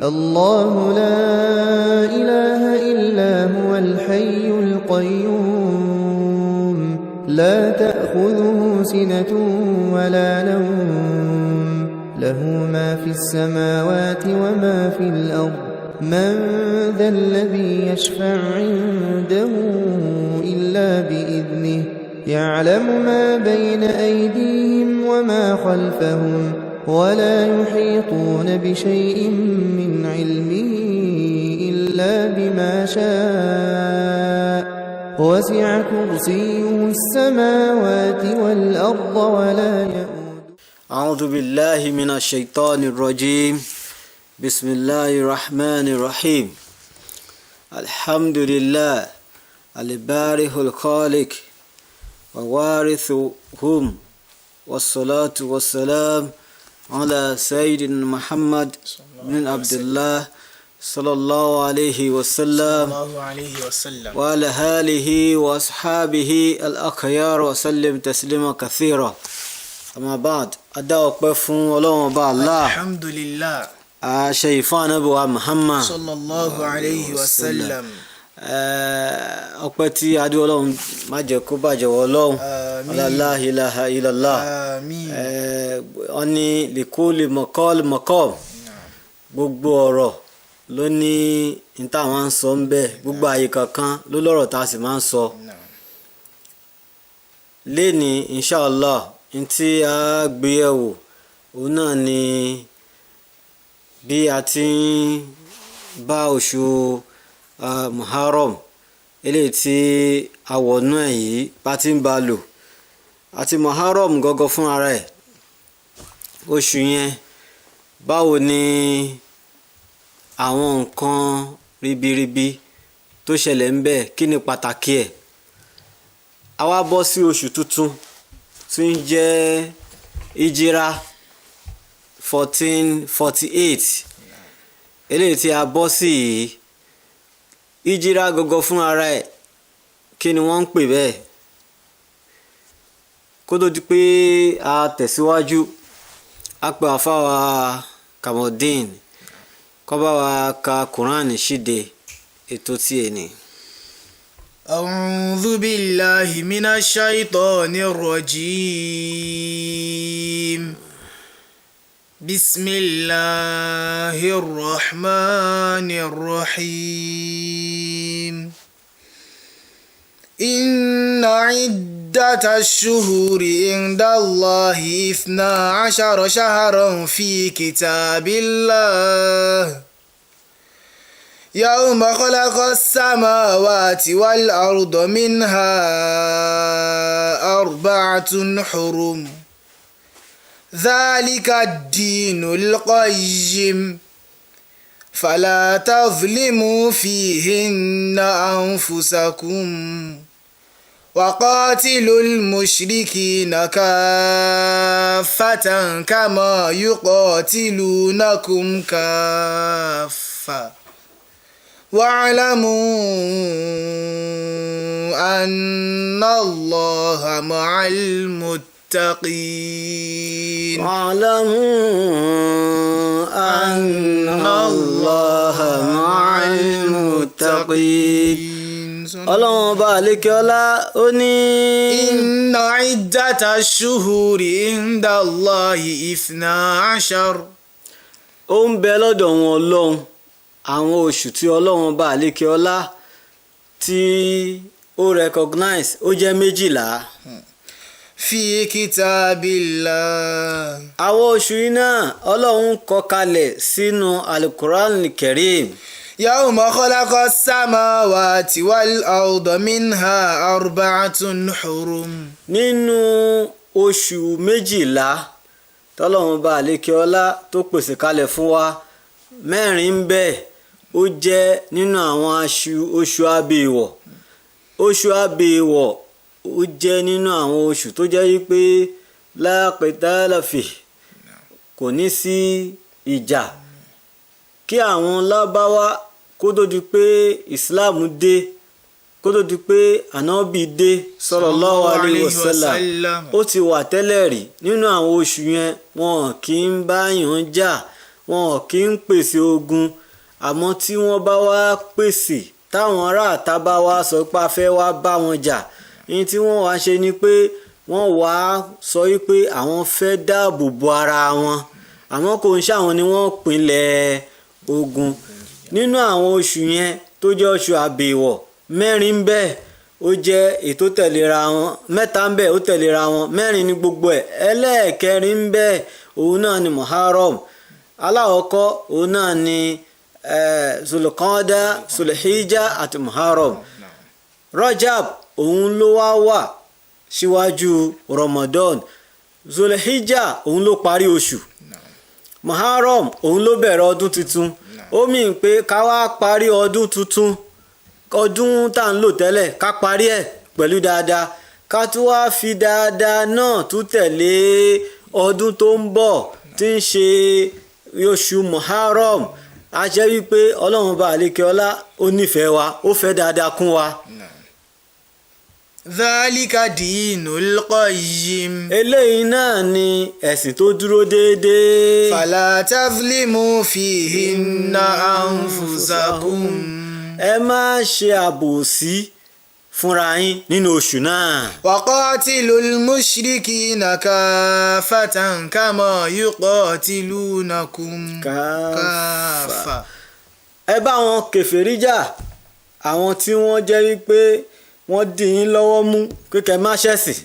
الله لا إله إلا هو الحي القيوم، لا تأخذه سنة ولا نوم، له ما في السماوات وما في الأرض، من ذا الذي يشفع عنده إلا بإذنه، يعلم ما بين أيديهم وما خلفهم، ولا يحيطون بشيء من علمه إلا بما شاء، وسع كرسيه السماوات والأرض ولا يؤوده. أعوذ بالله من الشيطان الرجيم. بسم الله الرحمن الرحيم. الحمد لله البارئ الخالق ووارثهم، والصلاة والسلام على سيدنا محمد بن عبد الله صلى الله عليه وسلم الله عليه وسلم وعلى آله وأصحابه الأخيار وسلم تسليما كثيرا. أما بعد، adá ọpẹ́ fún Ọlọ́run Ọba Allah. Alhamdulillah. A ṣe ìfún Ànábì wa Muhammad sallallahu alayhi wa sallam. Ọpẹ́ tí adé, Ọlọ́run má jẹ́ kó bàjẹ́ wọ Ọlọ́run. Àmín. La ilaha illallah. Àmín. Wọ́n ní likulli maqal maqam, gbogbo ọ̀rọ̀ ló ní ní táwọn ń sọ ń bẹ̀, gbogbo àyè kankan ló lọ́rọ̀ tá a sì máa ń sọ. Léni, inshallah, n tí a gbé yẹ̀wò òun náà ni bí a ti ń bá oṣù Muharram eléyìí tí a wọ̀nú ẹ̀ yìí bá ti ń bá lò, àti Muharram gọ́gọ́ fún ara ẹ̀, oṣù yẹn, báwo ni àwọn nǹkan ribiribi tó ṣẹlẹ̀ ń bẹ̀, kí ni pàtàkì ẹ̀. A wá bọ́ sí oṣù tuntun tí ń jẹ́ ìjírá 1448 eléyìí tí a bọ́ sí yìí. Ìjírá gọ́gọ́ fún ara ẹ̀, kí ni wọ́n ń pè bẹ́ẹ̀? Kó tó di pé a tẹ̀síwájú, a pè àfáwà Kamaldeen kó bá wa ka Quran ṣíde ètò tí ẹ ní. أعوذ بالله من الشيطان الرجيم. بسم الله الرحمن الرحيم. إن عدة الشهور عند الله 12 شهرا في كتاب الله، يوم خلق السماوات والأرض، منها أربعة حرم، ذلك الدين القيم، فلا تظلموا فيهن أنفسكم، وقاتلوا المشركين كافة كما يقاتلونكم كافة، واعلموا أن الله مع المتقين. واعلموا أن الله مع المتقين. Ọlọ́run Ọba àlékeọlá ó ní. إن عدة الشهور عند الله 12. Ó ń bẹ lọ́dọ̀ wọn Ọlọ́run, àwọn oṣù tí Ọlọ́run Ọba àlékeọlá tí ó recognize, ó jẹ́ 12. في كتاب الله. Àwọn oṣù yìí náà, Ọlọ́run kọ kalẹ̀ sínú Alukuran Kerim. يوم خلق السماوات والأرض، منها أربعة حرم. Nínú oṣù 12 tọ́lọ́run bá àlékeọlá tó pèsè kalẹ̀ fún wa, mẹ́rin ń bẹ ó jẹ́ nínú àwọn oṣù abèèwọ̀. Oṣù abèèwọ̀ ó jẹ́ nínú àwọn oṣù tó jẹ́ wípé la qitala fi, kò ní sí ìjà. Kí àwọn lábáwá kó tó di pé Islam dé, kó tó di pé Ànábì dé sallallahu alaihi wasallam, ó ti wà tẹ́lẹ̀ rí nínú àwọn oṣù yẹn, wọn kì í bá yàn jà. wọn kì í pèsè ogun, àmọ́ tí wọ́n bá wá pèsè, táwọn aráàta bá wá sọ pé a fẹ́ wá bá wọn jà, ní tí wọ́n wá ṣe ni pé wọ́n wá sọ wípé àwọn fẹ́ dáàbò bo ara wọn, àmọ́ kò ń ṣàwọn ni wọ́n pinlẹ̀ ogun. Nínú àwọn oṣù yẹn tó jẹ́ oṣù àbẹ̀wọ̀, mẹ́rin ń bẹ ó jẹ́ ètò tẹ̀léra wọn, mẹ́ta ń bẹ ó tẹ̀léra wọn, mẹ́rin ní gbogbo ẹ̀. Ẹlẹ́ẹ̀kẹrin ń bẹ òun náà ni Muharram. Aláwọ̀kọ́ òun náà ni Zulqada, Zulhijja àti Muharram. Rajab òun ló wá wà síwájú Ramadan. Zulhijja òun ló parí oṣù. Muharram òun ló bẹ̀rẹ̀ ọdún tuntun. Ó mì pé ká wá parí ọdún tuntun, ọdún tá à ń lò tẹ́lẹ̀, ká parí ẹ̀ pẹ̀lú dáadáa, ká tún wá fi dáadáa náà tún tẹ̀lé ọdún tó ń bọ̀ tí ń ṣe oṣù Muharram. A jẹ́ wípé Ọlọ́run bá àlékè ọlá ó nífẹ̀ẹ́ wa, ó fẹ́ dáadáa kún wa. Dhalika dinul qayyim. Eléyìí náà ni ẹ̀sìn tó dúró déédéé. Fala tazlimu fihinna anfusakum. Ẹ má ṣe àbòsí fúnra yín nínú oṣù náà. Waqatilul mushrikina kaffatan kama yuqatilunakum kaffa. Ẹ bá wọn kèfèrí jà, àwọn tí wọ́n jẹ́ wípé wọ́n dì yín lọ́wọ́ mú kíkẹ́ má ṣẹ̀sìn.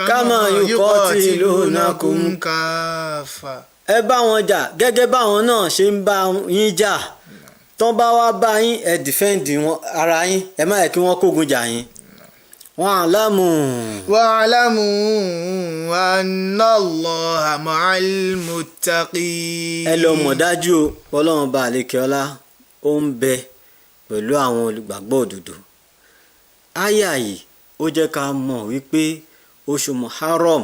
Kama yuqatilunakum kaffa. Ẹ bá wọn jà gẹ́gẹ́ báwọn náà ṣe ń bá yín jà. Tán bá wá bá yín, ẹ dìfẹ́ǹdì wọn ara yín, ẹ má yẹ kí wọ́n kógun jà yín. Wa'lamu. Wa'lamu anna Allaha ma'al muttaqin. Ẹ lọ mọ̀ dájú o, Ọlọ́run bá àlékè ọlá ó ń bẹ pẹ̀lú àwọn olùgbàgbọ́ òdodo. Áyà yìí ó jẹ́ ká mọ̀ wípé oṣù Muharram,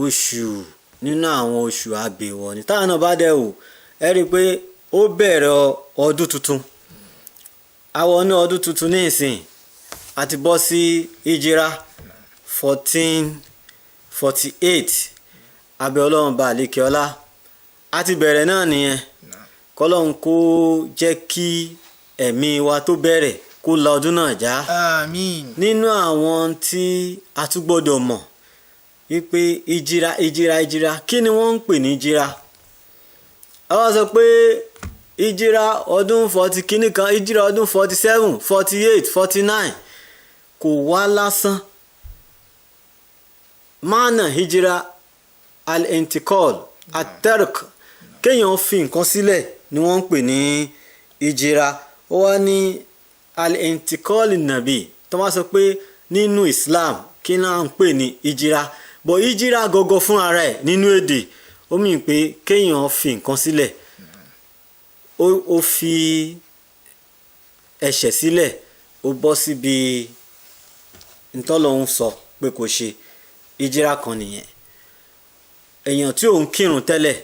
oṣù nínú àwọn oṣù àbẹ̀wọ̀ ni. Táwọn náà bá dẹ̀ wò, ẹ rí i pé ó bẹ̀rẹ̀ ọdún tuntun. Àwọn ní ọdún tuntun ní ìsìn àti bọ́ sí ìjìrá 1448. Abẹ́ Ọlọ́run bá àlékè ọlá a ti bẹ̀rẹ̀ náà nìyẹn. Kọ́lọ́run kó jẹ́ kí ẹ̀mí wa tó bẹ̀rẹ̀ kó la ọdún náà já. Àmín. Nínú àwọn tí a tún gbọ́dọ̀ mọ̀ wípé ìjìrá ìjìrá ìjìrá, kí ni wọ́n ń pè ní ìjìrá? A wá sọ pé ìjìrá ọdún 40 kìíní kan, ìjìrá ọdún 47, 48, 49 kò wá lásán. Máàna ìjìrá al-intikal at-tark, kéèyàn fi nǹkan sílẹ̀ ni wọ́n ń pè ní ìjìrá. Ó wá ní al-intikal nàbì tó máa sọ pé nínú Islam kí náà ń pè ní ìjìrá, bọ̀ ìjìrá gọ́gọ́ fún ara ẹ̀ nínú èdè ó mì pé kéèyàn fi nǹkan sílẹ̀, ó fi ẹ̀ṣẹ̀ sílẹ̀, ó bọ́ síbi ntọ́lọ́hún sọ pé kò ṣe. Ìjìrá kan nìyẹn. Èèyàn tí òun kírun tẹ́lẹ̀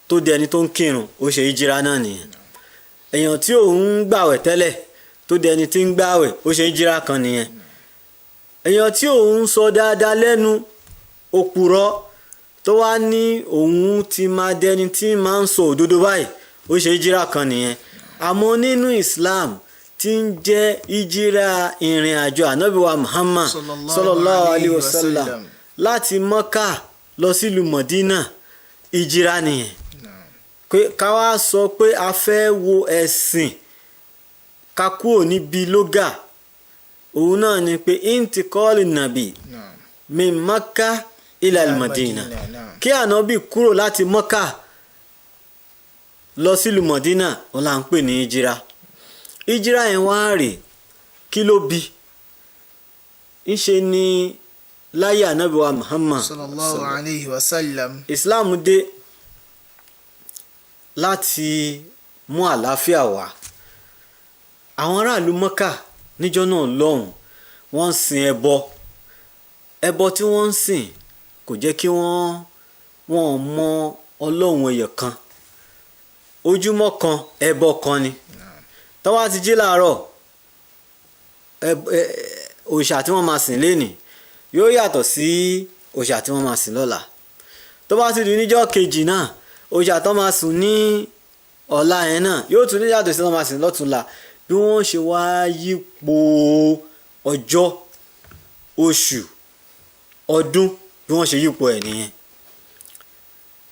tó di ẹni tó ń kírun, ó ṣe ìjìrá náà nìyẹn. Èèyàn tí òun ń gbàwẹ̀ tẹ́lẹ̀ tó di ẹni tí ń gbàwẹ̀, ó ṣe ìjìrá kan nìyẹn. Èèyàn tí òun sọ dáadáa lẹ́nu, òpùrọ́, tó wá ní òun ti máa dẹni tí máa ń sọ òdodo báyìí, ó ṣe ìjìrá kan nìyẹn. Àmọ́ nínú Islam tí ń jẹ́ ìjìrá ìrìn àjò ànábì wa Muhammad sallallahu alayhi wa sallam láti Mọ́kà lọ sílùú Mọ̀dínà, ìjìrá nìyẹn. Pé ká wá sọ pé a fẹ́ wo ẹ̀sìn ká kúrò níbi lógà, òun náà ni pé intikọ́ọ̀lì nàbì min Mọ́kà ila al-Madina, kí ànábì kúrò láti Mọ́kà lọ sílùú Mọ̀dínà, òun là ń pè ní ìjìrá. Ìjìrá yẹn wá rè kí ló bí ńṣe ni láyé ànábì wa Muhammad sallallahu alayhi wa sallam. Islam dé láti mú àlàáfíà wá. Àwọn aráàlú Mọ́kà níjọ́ náà lọ́hùn, wọ́n ń sin ẹbọ. Ẹbọ tí wọ́n ń sìn kò jẹ́ kí wọ́n mọ Ọlọ́run ẹyọ kan. Ojúmọ́ kan ẹbọ kan ni. Tọ́ wá ti jí láàárọ̀, òòṣà tí wọ́n máa sìn lénìí yóò yàtọ̀ sí òòṣà tí wọ́n máa sìn lọ́la. Tó bá ti di níjọ́ kejì náà, Òòṣà tó máa sìn ní ọ̀la yẹn náà yóò tún yàtọ̀ sí tó máa sìn lọ́túnla. Bí wọ́n ṣe wá yípo ọjọ́, oṣù, ọdún, bí wọ́n ṣe yípo ẹ̀ nìyẹn.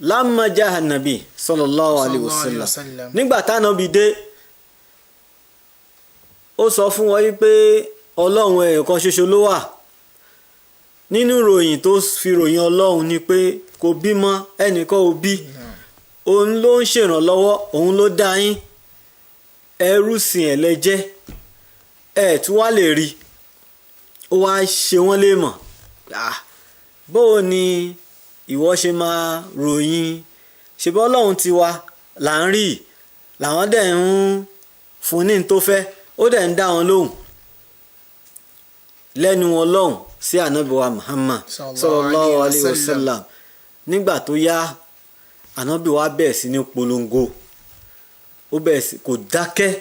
Lamma jaha nabi sallallahu alayhi wa sallam, nígbà tánábì dé, ó sọ fún wọn wípé ọlọ́run ẹ̀ẹ̀kan ṣoṣo ló wà. Nínú ìròyìn tó fi ròyìn ọlọ́run ni pé kò bímọ, ẹnìkan ò bí, òun ló ń ṣèrànlọ́wọ́, òun ló dá yín, ẹrú sìn ẹ̀ lẹ́jẹ́, ẹ̀ tún wá lè rí. Ó wá ṣe wọ́n lè mọ̀, bó o ní ìwọ ṣe máa ròyìn ṣebí ọlọ́run tiwa là ń rí, làwọn dẹ̀ ń fún ní tó fẹ́, ó dẹ̀ ń dá wọn lóhùn lẹ́nu wọn lọ́hùn sí ànábì wa Muhammad sallallahu alayhi wa sallam. Nígbà tó yá, ànábì wa bẹ̀rẹ̀ sí ní polongo, ó bẹ̀rẹ̀ sí kò dákẹ́,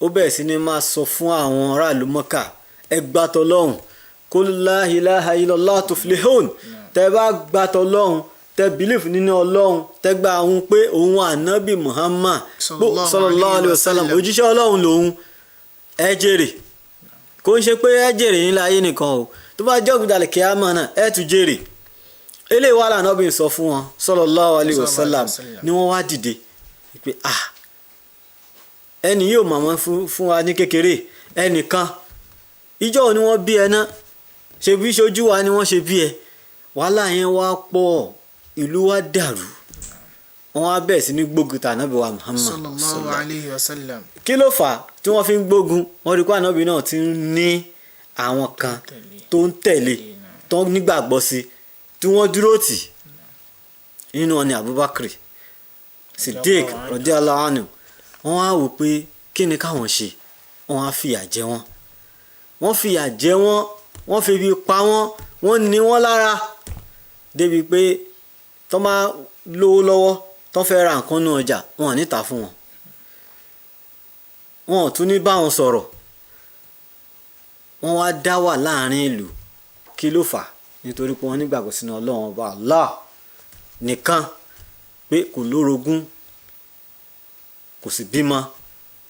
ó bẹ̀rẹ̀ sí ní máa sọ fún àwọn aráàlú Mọ́kà, ẹ gbà tọlọ́hun, kul la ilaha illallah tuflihun. Tẹ bá gbà tọlọ́hun, tẹ bìlífù nínú Ọlọ́hun, tẹ gba àwọn pé òun ànábì Muhammad sallallahu alayhi wa sallam òjíṣẹ́ Ọlọ́hun lòun, ẹ jèrè. Kò ń ṣe pé ẹ jèrè nílẹ̀ ayé nìkan o, tó bá jẹ́ ògbìdàlẹ̀ kíámà náà ẹ tún jèrè. Eléyìí wà lànà bí sọ fún wọn sallallahu alayhi wa sallam, ni wọ́n wá dìde pé ah, ẹni yóò màmá fún wa ní kékeré ẹnìkan, ìjọ ni wọ́n bí ẹ náà, ṣe bí ṣojú wa ni wọ́n ṣe bí ẹ. Wàhálà yẹn wá pọ̀, ìlú wa dàrú, wọ́n wá bẹ̀rẹ̀ sí ní gbógun ta ànábì wa Muhammad sallallahu alayhi wa sallam. Kí ló fà á tí wọ́n fi ń gbógun? Wọ́n rí pé ànábì náà ti ń ní àwọn kan tó ń tẹ̀lé, tó ń nígbàgbọ́ sí, tí wọ́n dúró tì. Nínú wọn ni Abubakar Siddiq radiyallahu anhu. Wọ́n á wò pé kí ni káwọn ṣe, wọ́n á fìyà jẹ wọ́n, wọ́n fìyà jẹ wọ́n, wọ́n fi ibi pa wọ́n, wọ́n ní wọ́n lára débi pé tó máa lówó lọ́wọ́, tó fẹ́ ra nǹkan nú ọjà, wọn ò ní tà fún wọn, wọn ò tún ní bá wọn sọ̀rọ̀. Wọ́n wá dá wà láàrin ìlú. Kí ló fà á? Nítorí pé wọ́n nígbàgbọ́ sínú Ọlọ́run ọba Allah nìkan, pé kò lórogún, kò sì bímọ,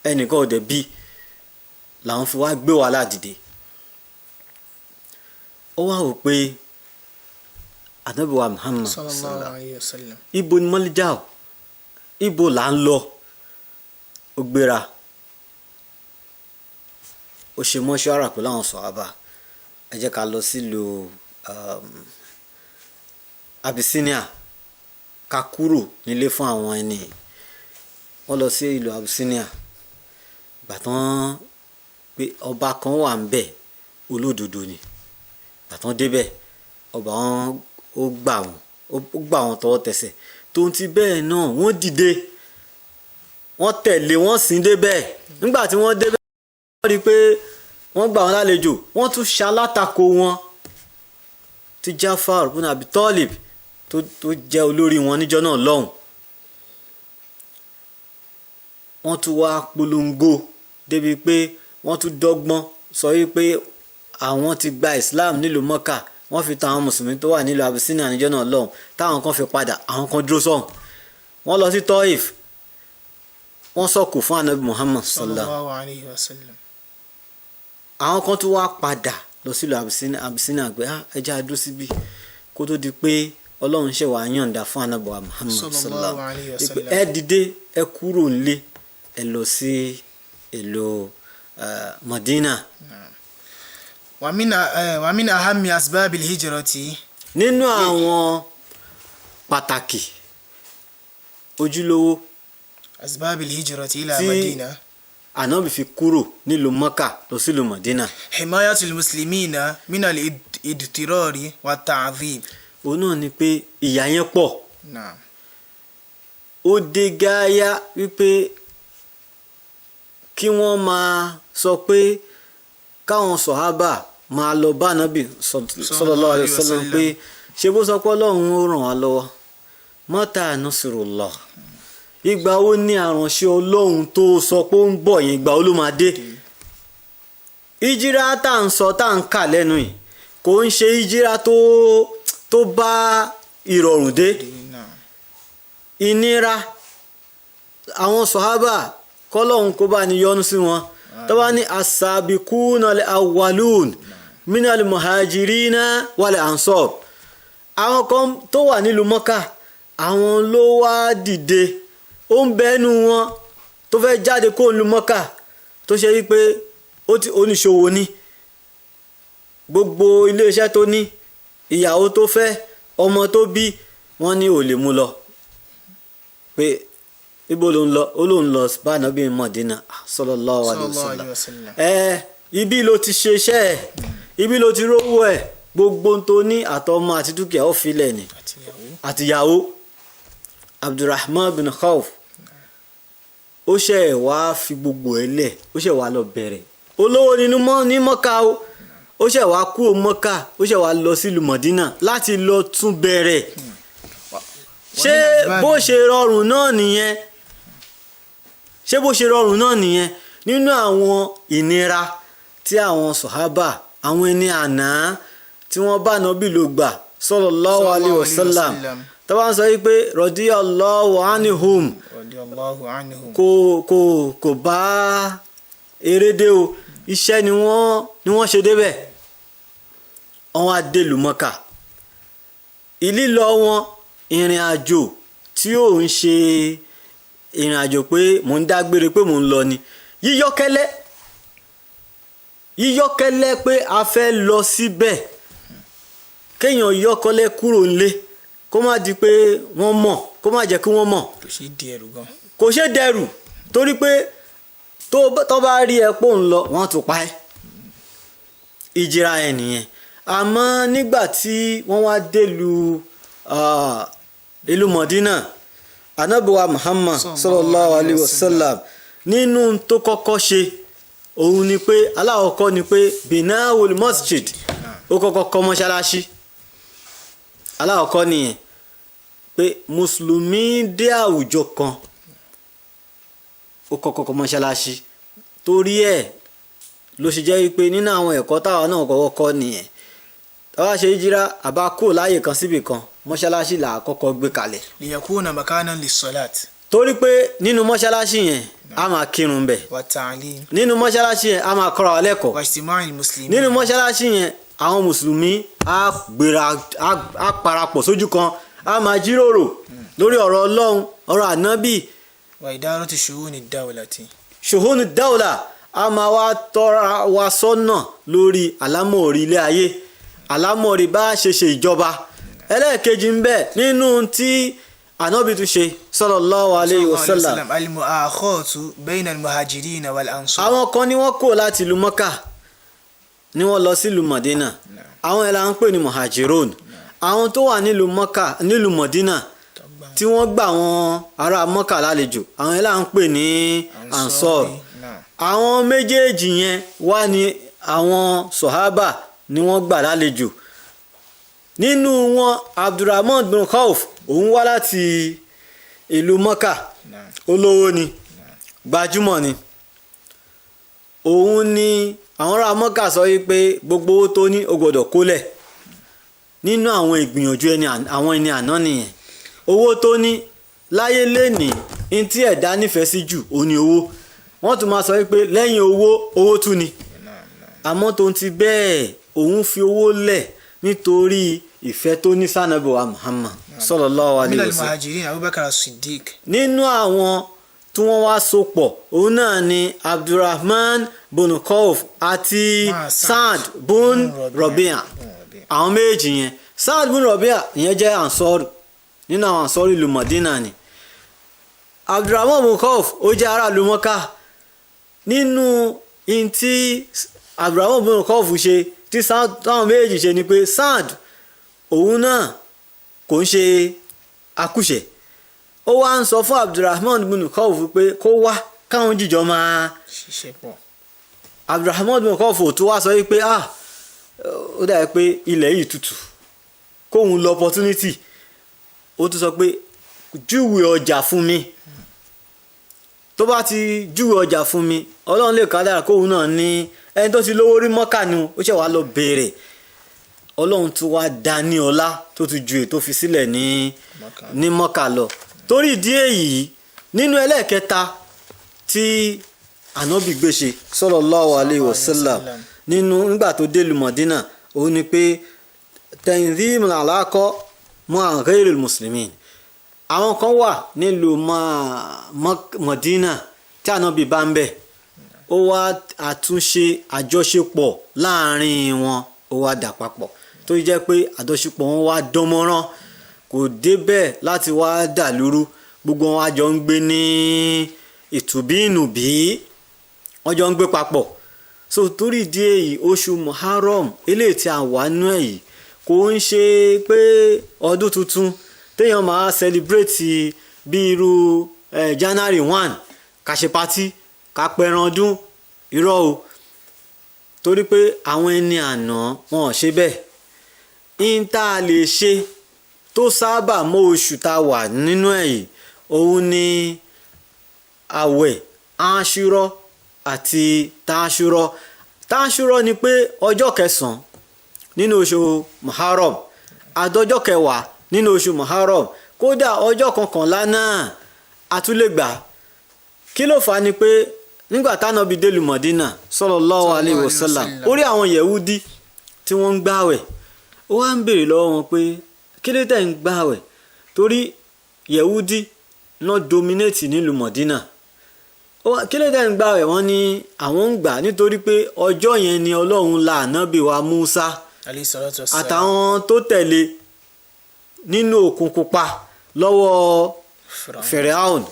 ẹnìkan ò dẹ̀ bí, làwọn fi wá gbé wàhálà dìde. Ó wá wò pé ànábì wa Muhammad sallallahu alayhi wa sallam, ibo ni mọ́líjà o, ibo là ń lọ? Ó gbéra, ó ṣe mọ́ṣúárà pẹ̀lú àwọn sọ̀hábà, ẹ jẹ́ ká lọ sílùú Abyssinia, ká kúrò nílé fún àwọn ẹni. Wọ́n lọ sí ìlú Abyssinia. Gbàtàn pé ọba kan wà ń bẹ̀, olódodo ni. Gbàtàn débẹ̀, ọba wọn ó gbà wọn, ó gbà wọn tọwọ́ tẹsẹ̀. Tó ń ti bẹ́ẹ̀ náà, wọ́n dìde, wọ́n tẹ̀lé, wọ́n sìn débẹ̀. Nígbà tí wọ́n débẹ̀, wọ́n rí i pé wọ́n gbà wọn lálejò, wọ́n tún ṣalátakò wọn tí Jafar ibn Abi Talib tó jẹ́ olórí wọn níjọ́ náà lọ́hùn. Wọ́n tún wá polongo débi pé wọ́n tún dọ́gbọ́n sọ wípé àwọn ti gba Islam nílùú Mọ́kà. Wọ́n fi tan àwọn mùsùlùmí tó wà nílùú Abyssinia níjọ́ náà lọ́hùn, táwọn kan fi padà, àwọn kan dúró sọ́hùn. Wọ́n lọ sí Taif, wọ́n sọ̀kò fún anabi Muhammad sallallahu alayhi wa sallam. Àwọn kan tún wá padà lọ sílùú Abyssinia pé ẹja dúró síbí kó tó di pé Ọlọ́run ṣe wàá yọ̀ǹda fún anabi Muhammad sallallahu alayhi wa sallam. Ẹ dìde, ẹ kúrò nílé, ẹ lọ sí ìlú Madina. Wa min ahammi asbabil hijrati. Nínú àwọn pàtàkì ojúlówó asbabil hijrati ila Madina, ànábì fi kúrò nílùú Mọ́kà lọ sílùú Madina. Himayatul muslimina minal idtirari wa ta'dhib. Òun náà ni pé ìyà yẹn pọ̀. Ó dé gáyà wípé kí wọ́n máa sọ pé káwọn sọ̀hábà máa lọ bá ànábì sallallahu alaihi wasallam pé ṣe bó sọ pé Ọlọ́run ó ràn wá lọ́wọ́, mata nasrullah, ìgbà wo ni àránṣẹ́ Ọlọ́run tó sọ pé ó ń bọ̀ yẹn, ìgbà wo ló máa dé? Ìjírá tá à ń sọ, tá à ń kà lẹ́nu yìí, kò ń ṣe ìjírá tó bá ìrọ̀rùn dé. Ìnira àwọn sọ̀hábà kọ́lọ́hún kó bá ní yọ́nú sí wọn, tó bá ní asabikuna al-awwalun minal muhajirina wal ansar, àwọn kan tó wà nílùú Mọ́kà, àwọn ló wá dìde, ó ń bẹ́nu wọn tó fẹ́ jáde kó nílùú Mọ́kà, tó ṣe wípé ó ti oníṣòwò ní gbogbo iléeṣẹ́ tó ní, ìyàwó tó fẹ́, ọmọ tó bí, wọ́n ní ò lè mú lọ, pé ibo ló ń lọ? Ó ló ń lọ bá Ànábì Mọ̀dínà sallallahu alaihi wasallam. Ẹ ibi ló ti ṣe iṣẹ́ ẹ̀, ibi ló ti rówó ẹ̀, gbogbo tó ní àtọmọ àti dúkìá ó filẹ̀ ni àtìyàwó. Abdulrahman bin Khawf ó ṣe wá fi gbogbo ẹ̀ lẹ̀, ó ṣe wá lọ bẹ̀rẹ̀ olówó nínú mọ́ ní Mọ́kà o, ó ṣe wá kú o Mọ́kà, ó ṣe wá lọ sílùú Mọ̀dínà láti lọ tún bẹ̀rẹ̀. Ṣé bó ṣe rọrùn náà nìyẹn? Ṣé bó ṣe rọrùn náà nìyẹn? Nínú àwọn ìnira tí àwọn sọ̀hábà, àwọn ẹni àná tí wọ́n bá Nábì lò gbà sallallahu alaihi wasallam, tó bá ń sọ wípé radiyallahu anhum, kò bá erédé o, iṣẹ́ ni wọ́n ṣe débẹ̀. Wọ́n á dé ìlú Mọ́kà, ìlílọ wọn ìrìn àjò tí ò ń ṣe ìrìn àjò pé mò ń dágbére pé mò ń lọ ni, yíyọ́kẹ́lẹ́ pé a fẹ́ lọ síbẹ̀, kéèyàn yọ́kọ́lẹ́ kúrò nílé kó má di pé wọ́n mọ̀, kó má jẹ́ kí wọ́n mọ̀. Kò ṣe dẹrù gan. Kò ṣe dẹrù, torí pé tó bá rí ẹ pò ń lọ, wọ́n tún pa ẹ́. Ìjìra ẹ nìyẹn. Àmọ́ nígbà tí wọ́n wá délùú ìlú Mọ̀dínà, Ànábì wa Muhammad sallallahu alayhi wa sallam, nínú tó kọ́kọ́ ṣe òun ni pé aláwọ̀kọ́ ni pé binawul masjid, ó kọ́kọ́ kọ́ mọ́ṣáláṣí. Aláwọ̀kọ́ nìyẹn, pé mùsùlùmí dé àwùjọ kan, ó kọ́kọ́ kọ́ mọ́ṣáláṣí. Torí ẹ̀ ló ṣe jẹ́ wípé nínú àwọn ẹ̀kọ́ táwa náà kọ́kọ́ kọ́ nìyẹn, táwa ṣe jíra àbá kúrò láàyè kan síbì kan, mọ́ṣáláṣí là á kọ́kọ́ gbé kalẹ̀. Liyakuna makanan lis-salat. Torí pé nínú mọ́ṣáláṣí yẹn a máa kírun bẹ̀. Wa ta'lim. Nínú mọ́ṣáláṣí yẹn a máa kọ́ra wa lẹ́kọ̀ọ́. Wa ijtima'il muslimin. Nínú mọ́ṣáláṣí yẹn àwọn mùsùlùmí á gbéra, á parapọ̀ sójú kan, á máa jíròrò lórí ọ̀rọ̀ Ọlọ́run, ọ̀rọ̀ ànábì. Wa idarati shu'uni dawlati. Shu'uni dawla, a máa wá tọ́ra wa sọ́nà lórí àlámọ̀rí ilé ayé, àlámọ̀rí bá ṣe ṣe ìjọba. Ẹlẹ́ẹ̀kejì ń bẹ nínú tí ànábì tún ṣe sallallahu alayhi wa sallam. Al-mu'akhatu bayna al-muhajirina wal-ansar. Àwọn kan ni wọ́n kó láti ìlú Mọ́kà ni wọ́n lọ sílùú Mọ̀dínà, àwọn ẹ̀ la ń pè ní muhajirun. Àwọn tó wà nílùú Mọ́kà, nílùú Mọ̀dínà tí wọ́n gbà wọn ará Mọ́kà lálejò, àwọn ẹ̀ la ń pè ní ansar. Àwọn méjèèjì yẹn wá ní àwọn sọ̀hábà ni wọ́n gbà lálejò. Nínú wọn Abdulrahman bin Khawf, òun wá láti ìlú Mọ́kà, olówó ni, gbajúmọ̀ ni. Òun ni àwọn ará Mọ́kà sọ wípé gbogbo owó tó ní ó gbọ́dọ̀ kólẹ̀. Nínú àwọn ìgbìyànjú àwọn ẹni àná nìyẹn. Owó tó ní láyé lénìí, ní tí ẹ̀dá nífẹ̀ẹ́ sí jù ó ní owó. Wọ́n tún máa sọ wípé lẹ́yìn owó, owó tún ni. Àmọ́ tó ń ti bẹ́ẹ̀, òun fi owó lẹ̀ nítorí ìfẹ́ tó ní sànàbí wa Muhammad sallallahu alayhi wa sallam. Minal muhajirin Abubakar Siddiq. Nínú àwọn tí wọ́n wá so pọ̀, òun náà ni Abdulrahman bin Khawf àti Saad bin Rabia. Àwọn méjì yẹn, Saad bin Rabia ìyẹn jẹ́ ansọ́rù, nínú àwọn ansọ́rù ìlú Mọ̀dínà ni. Abdulrahman bin Khawf ó jẹ́ ará ìlú Mọ́kà. Nínú in tí Abdulrahman bin Khawf ṣe tí táwọn méjì ṣe ni pé Saad òun náà kò ń ṣe akúṣẹ̀, ó wá ń sọ fún Abdulrahman bin Khawf pé kó wá káwọn jíjọ máa ṣiṣẹ́ pọ̀. Abdulrahman bin Khawf tó wá sọ wípé ah, ó dàbí pé ilẹ̀ yìí tutù, kóun lọ opportunity. Ó tún sọ pé júwe ọjà fún mi, tó bá ti júwe ọjà fún mi, Ọlọ́run lè kádàrá kóun náà ní ẹni tó ti lówó rí Mọ́kà ni ó ṣẹ̀ wá lọ béèrè. Ọlọ́run tún wá dá ní ọlá tó tún ju èyí tó fi sílẹ̀ ní Mọ́kà lọ. Torí ìdí èyí, nínú ẹlẹ́ẹ̀kẹta tí ànábì gbéṣe sallallahu alayhi wa sallam nínú nígbà tó dé lu Mọ̀dínà, òun ni pé tanzim al-alaqa ma'a ghayril muslimin. Àwọn kan wà nílùú Mọ̀dínà tí ànábì bá ń bẹ̀, ó wá àtúnṣe àjọṣepọ̀ láàrin wọn, ó wá dà papọ̀, tó jẹ́ pé àjọṣepọ̀ wọn wá dánmọ́rán, kò débẹ̀ láti wá dà lúrú. Gbogbo wọn á jọ ń gbé ní ìtùbínùbí, wọ́n jọ ń gbé papọ̀. So torí ìdí èyí, oṣù Muharram eléyìí tí a wà nú ẹ̀ yìí kò ń ṣe pé ọdún tuntun téèyàn máa celebrate bí irú January 1 ká ṣe party, ká pẹran ọdún. Irọ́ o, torí pé àwọn ẹni àná wọn ò ṣe bẹ́ẹ̀. N tá a lè ṣe tó sábà mọ́ oṣù tá a wà nínú ẹ̀ yìí, òun ni àwẹ̀ Àṣúrọ̀ àti Táṣúrọ̀. Táṣúrọ̀ ni pé ọjọ́ kẹsàn-án nínú oṣù Muharram àtọjọ́ kẹwàá nínú oṣù Muharram, kódà ọjọ́ kọkànlá náà a tún lè gbà. Kí ló fà á ni pé nígbà tánàbí délùú Mọ̀dínà sallallahu alayhi wa sallam, ó rí àwọn Yẹ̀wúdí tí wọ́n ń gbààwẹ̀, ó wá ń béèrè lọ́wọ́ wọn pé kí ló tẹ̀ ń gbààwẹ̀, torí Yẹ̀wúdí náà dominate nílùú Mọ̀dínà. Kí ló tẹ̀ ń gbààwẹ̀? Wọ́n ní àwọn ń gbà nítorí pé ọjọ́ yẹn ni Ọlọ́run la ànábì wa Musa alayhi salatu wassalam àtàwọn tó tẹ̀lé nínú òkun pupa lọ́wọ́ Fẹ̀rẹ̀hàn.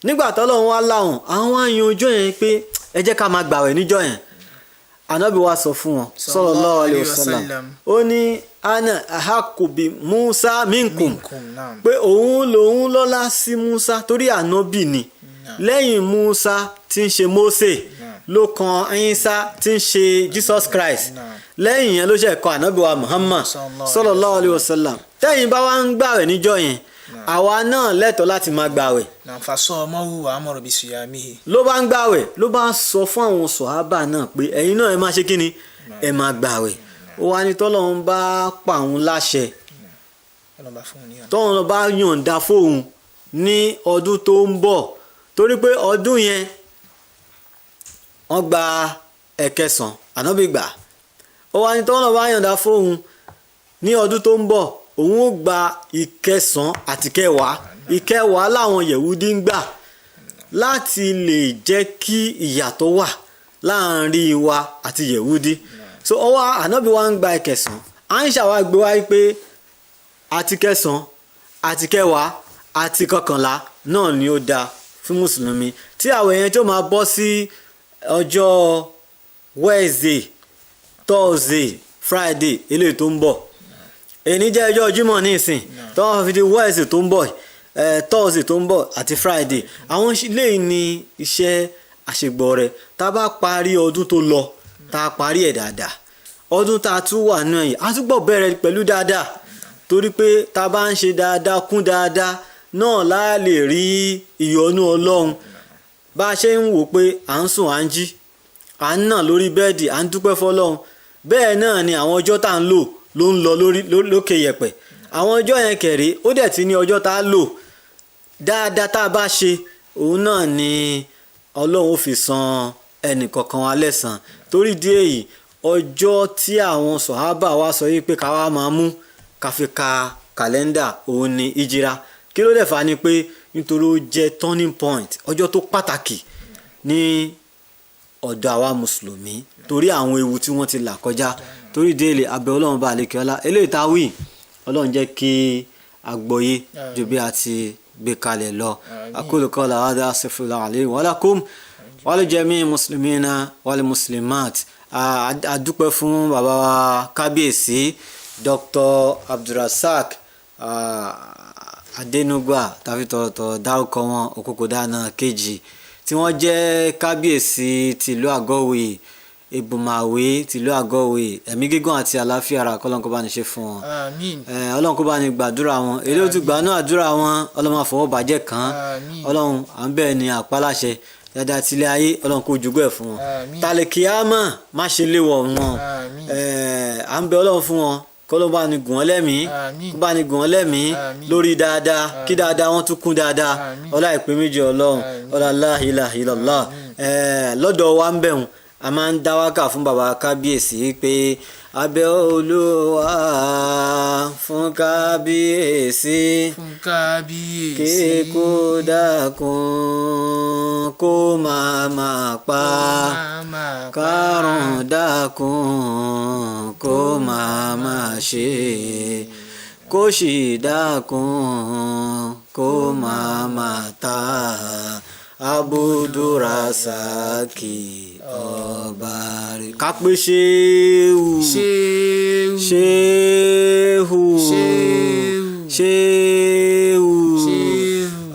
Nígbà tọ́lọ́run wá láwọn, àwọn wá yan ọjọ́ yẹn pé ẹ jẹ́ ká máa gbàwẹ̀ níjọ́ yẹn. Ànábì wa sọ fún wọn sallallahu alayhi wa sallam, ó ní ana ahaqqu bi Musa minkum, pé òun lòun lọ́lá sí Musa torí ànábì ni. Lẹ́yìn Musa tí ń ṣe Mósè ló kan Ìsá tí ń ṣe Jesus Christ, lẹ́yìn yẹn ló ṣe kọ ànábì wa Muhammad sallallahu alayhi wa sallam. Tẹ́yìn bá wá ń gbàwẹ̀ níjọ́ yẹn, àwa náà lẹ́tọ̀ọ́ láti máa gbàwẹ̀. Ló bá ń gbàwẹ̀, ló bá ń sọ fún àwọn sọ̀hábà náà pé ẹ̀yin náà ẹ máa ṣe kíni, ẹ máa gbàwẹ̀. Ó wá ní tọ́lọ́run bá pa òun láṣẹ, tọ́lọ́run bá yọ̀ǹda fóun ní ọdún tó ń bọ̀, torí pé ọdún yẹn wọ́n gba ẹ̀kẹsàn, ànábì gbà. Ó wá ní tọ́lọ́run bá yọ̀ǹda fóun ní ọdún tó ń bọ̀, òun ó gba ìkẹsàn àti kẹwàá. Ìkẹwàá làwọn Yẹ̀wúdí ń gbà láti lè jẹ́ kí ìyàtọ̀ wà láàrin wa àti Yẹ̀wúdí. So ọwọ́ ànábì wa ń gba ìkẹsàn, Aisha wa gbé wáyé pé àti kẹsàn àti kẹwàá àti kọkànlá náà ni ó dáa fún mùsùlùmí, tí àwọn èèyàn tó máa bọ́ sí ọjọ́ Wednesday, Thursday, Friday eléyìí tó ń bọ̀. Èní jẹ́ ọjọ́ Jímọ̀ ní ìsìn, tó wọ́n fi di Wednesday tó ń bọ̀, Thursday tó ń bọ̀ àti Friday. Àwọn eléyìí ni iṣẹ́ àṣegbọ̀ rẹ̀. Tá a bá parí ọdún tó lọ, tá a parí ẹ̀ dáadáa, ọdún tá a tún wà náà yìí, a tún gbọ́ bẹ̀rẹ̀ pẹ̀lú dáadáa, torí pé tá a bá ń ṣe dáadáa kún dáadáa náà la lè rí ìyọ́nú Ọlọ́run. Bá a ṣe ń wò pé à ń sùn, à ń jí, à ń nà lórí bẹ́ẹ̀dì, à ń dúpẹ́ fọlọ́run, bẹ́ẹ̀ náà ni àwọn ọjọ́ tá à ń lò ló ń lọ lórí lókè yẹ̀pẹ̀. Àwọn ọjọ́ yẹn kẹ̀rí, ó dẹ̀ ti ní ọjọ́ tá a lò dáadáa tá a bá ṣe, òun náà ni Ọlọ́run ó fi san ẹnìkọ̀ọ̀kan wa lẹ́san. Torí ìdí èyí, ọjọ́ tí àwọn sọ̀hábà wa sọ yìí pé ká wá máa mú ká fi ka kàlẹ́ndà, òun ni ìjìra. Kí ló dẹ̀ fà ni pé nítorí ó jẹ́ turning point, ọjọ́ tó pàtàkì ní ọ̀dọ̀ àwa mùsùlùmí, torí àwọn ewu tí wọ́n ti là kọjá. Torí délé abẹ́ Ọlọ́run bá àlekè ọlá eléyìí tá a wí, Ọlọ́run jẹ́ kí àgbọ́yé ju bí a ti gbé kalẹ̀ lọ. Aqulu qawla hadha astaghfirullah li wa lakum wa li jami'i muslimina wal muslimat. A dúpẹ́ fún bàbá wa kábíyèsí Dr. Abdulrasaq Adenugba, tàbí tọ̀rọ̀tọ̀rọ̀ dárúkọ wọn, Òkòkòdáná kejì, tí wọ́n jẹ́ kábíyèsí tìlú Àgọ́wé, Ìbùmàwé tìlú Àgọ́wé. Ẹ̀mí gígùn àti àlàáfíà ara kọ́lọ́n kó bá ní ṣe fún wọn. Ọlọ́run kó bá ní gbàdúrà wọn, èlé ó ti gbà náà àdúrà wọn, Ọlọ́run máa fọwọ́ bàjẹ́ kàn án. Ọlọ́run à ń bẹ̀ ní àpáláṣẹ dáadáa tilẹ̀ ayé, Ọlọ́run kó jogún ẹ̀ fún wọn. Tàlẹ̀kíámà má ṣe léwọ̀ wọn. À ń bẹ Ọlọ́run fún wọn. Kó ló bá ní gùn ọ́ lẹ́mìí, Àmín. kó bá ní gùn ọ́ lẹ́mìí Àmín. lórí dáadáa, kí dáadáa wọn tún kún dáadáa. Àmín. Ọlá ìpè méjì Ọlọ́run, Àmín. ọlá la ilaha illallah. Lọ́dọ̀ wa ń bẹ̀rùn, a máa ń dá wákà fún baba kábíyèsí pé abẹ́ Olúwa fún kábíyèsí, Fún kábíyèsí. Kíkú dákun kó máa máa pa, Máa pa. Kárùn dákun kó máa máa ṣe, kó sì dákun kó máa máa ta, Abudurasaki ọba rẹ̀. Ká pé ṣéwù. Ṣéwù. Ṣéhù. Ṣéhù. Ṣéhù. Ṣéhù.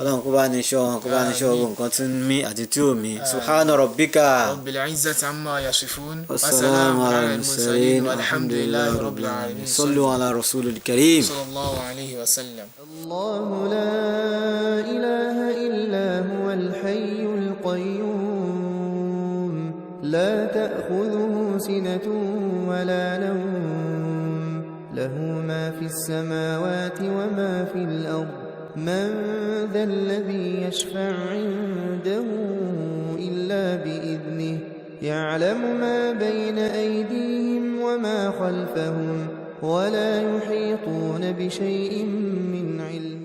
Ọlọ́run kó bá ní ṣọ́ wọn, kó bá ní ṣọ́ gbogbo nǹkan tí ń mí àti tí ò mí. Subhana rabbika. Rabbil izzati amma yasifun. Wasalaamu ala al-mursalin, walhamdulillahi rabbil alamin. Sallu ala rasulil karim. Sallallahu alayhi wa sallam. الله لا إله إلا هو الحي القيوم، لا تأخذه سنة ولا نوم، له ما في السماوات وما في الأرض، من ذا الذي يشفع عنده إلا بإذنه، يعلم ما بين أيديهم وما خلفهم، ولا يحيطون بشيء من علمه.